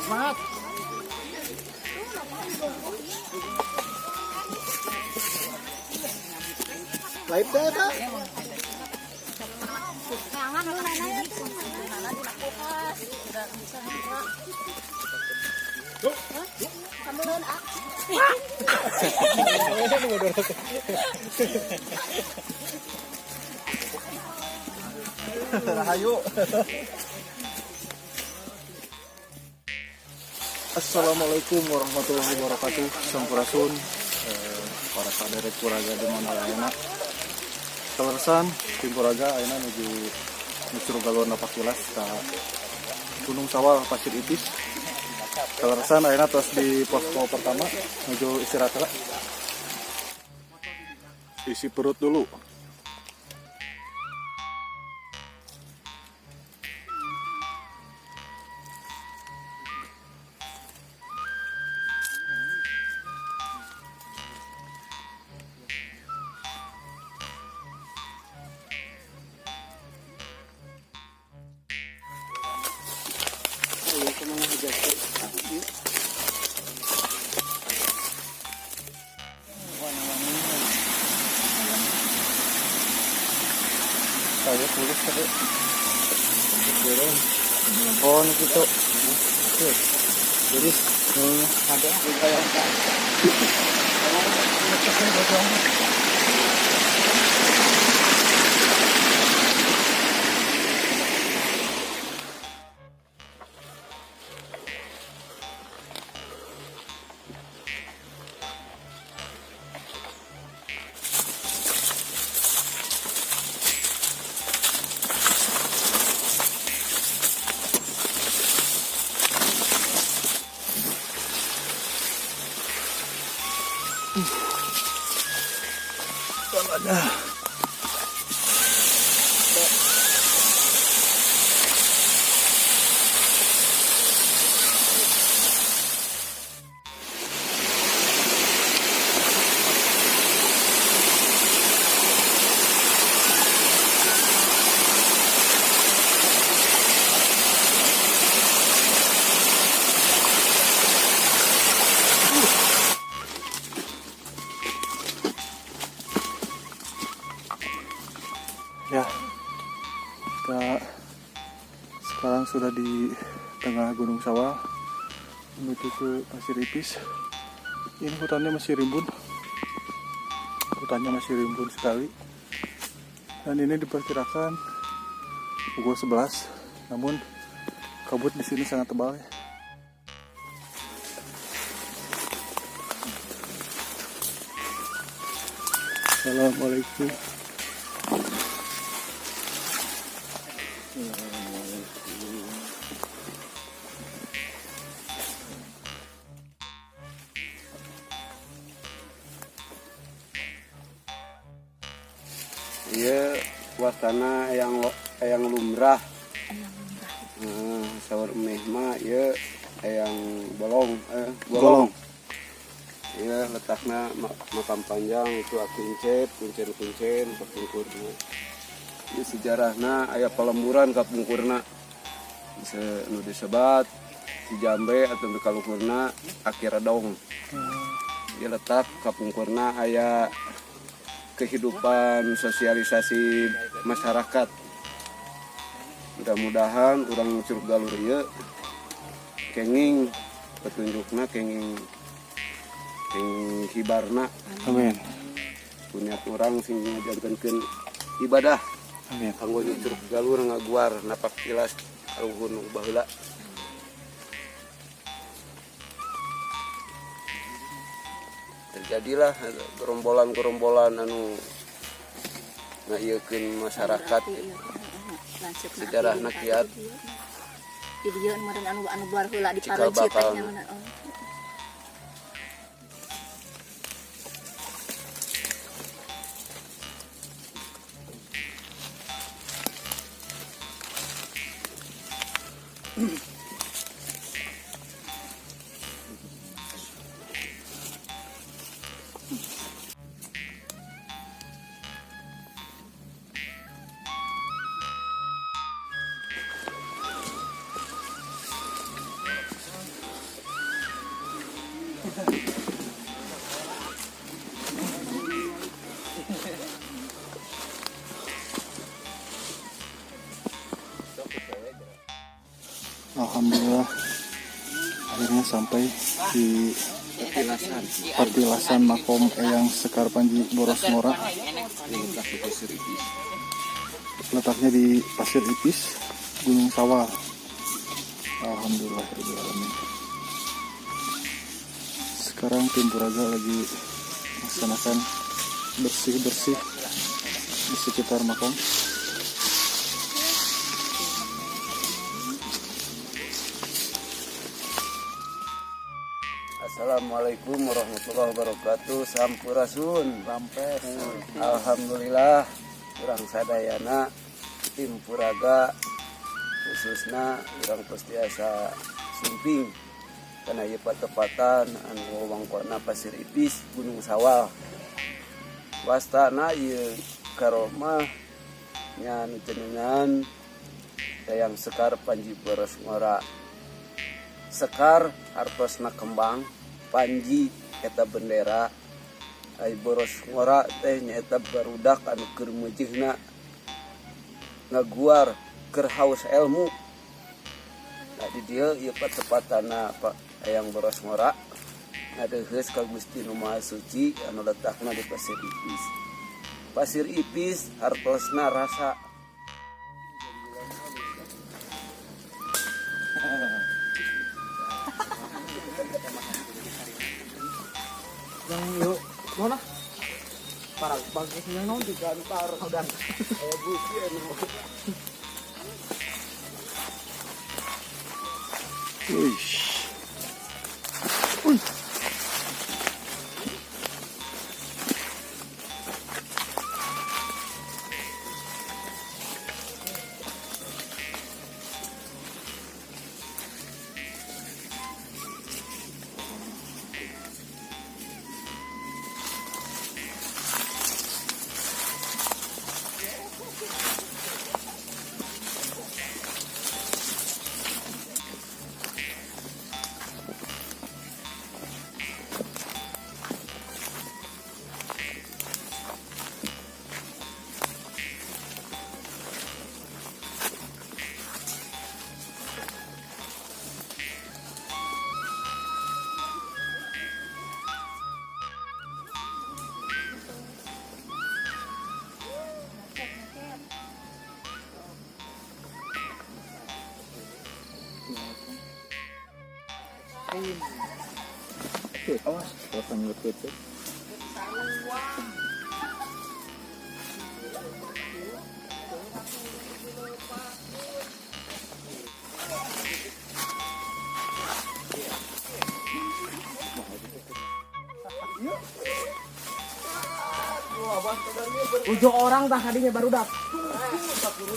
Semangat. Live teh eta. Jangan lu nanya. Sambeun ah. Rahayu. Assalamualaikum warahmatullahi wabarakatuh. Sampurasun, para saderek puraga di mana ayeuna. Kaleresan tim puraga ayeuna nuju nyusur galur napak tilas ka Gunung Sawal Pasir Ipis. Kaleresan ayeuna tos di posko pertama nuju istirahat lah. Isi perut dulu. Saya tulis tapi oh, ini gitu. Jadi, Ada. Ada. Ya, kita sekarang sudah di tengah Gunung Sawal menuju ke Pasir Ipis. Ini hutannya masih rimbun, hutannya masih rimbun sekali. Dan ini diperkirakan pukul 11, namun kabut di sini sangat tebal ya. Assalamualaikum. Iya, wasana yang lumrah. Saur meh mah ieu yang bolong, Golong. Bolong. Iya, letakna makam panjang itu aku incet, kuncen-kuncen kapungkurna. Ieu sejarahna aya palemburan kapungkurna. Bisa nu disebat si Jambe atau di kaluhurna Aki Redong. Ieu letak kapungkurna aya kehidupan sosialisasi masyarakat. Mudah-mudahan urang Curug Galur ieu kenging petunjukna, kenging kenging hibarna. Amin. Punya urang sing ngajantenkeun ibadah. Amin. Kanggo Curug Galur ngaguar napak tilas kaluhur nu baheula. Terjadilah gerombolan-gerombolan anu ngaieukeun masyarakat. Sejarahna kiat. Di dieu meureun anu anu buar heula di Cikal Pareuci teh bakal. Nya meureun. Oh. Alhamdulillah, akhirnya sampai di petilasan makom Eyang Sekar Panji Borosngora. Letaknya di Pasir Ipis, Gunung Sawal. Alhamdulillah alamin. Sekarang tim Puraga lagi melaksanakan bersih-bersih di sekitar makam. Assalamualaikum warahmatullahi wabarakatuh. Sampurasun. Rampes. Alhamdulillah, urang sadayana tim Puraga, khususnya urang tiasa sumping karena ieu patepatan anu wewengkonna Pasir Ipis, Gunung Sawal. Wastana ieu karomah nya anu jenengan Dayang Sekar Panji Boros Ngora. Sekar artosna kembang, Panji eta bendera, ai Boros Ngora teh nyaeta barudak anu keur meujeuhna ngaguar, keur haus ilmu. Nah, di dieu ieu patepatana Pak Eyang Boros Ngora ngadeuheus ka Gusti Nu Maha Suci anu letakna di Pasir Ipis. Pasir Ipis artosna rasa. Yang yuk mana para bagusnya non digantar dan busi anu. Wih. Wih. Awas, awas nyelekit. Tujuh orang tah kadinya barudak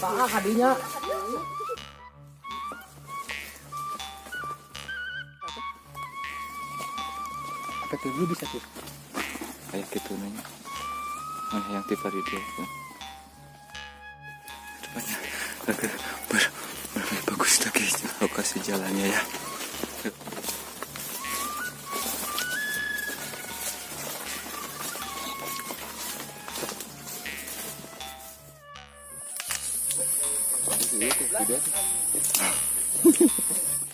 tah kadinya. Apa tuh bisa tuh? Kayak gitu nanya mana yang tipe dia itu depannya agak lebih bagus lagi lokasi jalannya ya.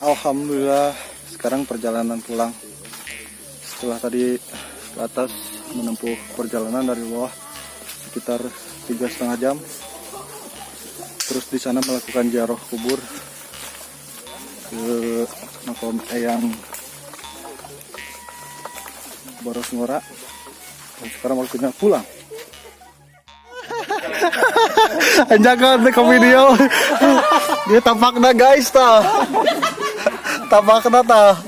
Alhamdulillah, sekarang perjalanan pulang. Setelah tadi ke atas menempuh perjalanan dari bawah sekitar 3,5 jam. Terus di sana melakukan ziarah kubur ke makam Eyang Boros Ngora. Dan sekarang waktunya pulang. Jangan ke video. Dia tapakna, guys, ta. Tapakna ta.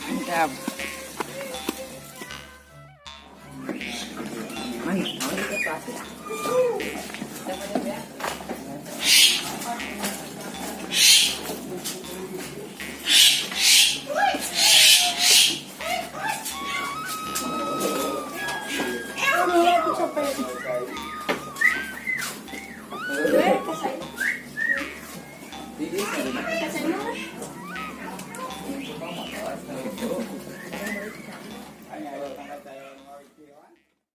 Mantap. Mantap.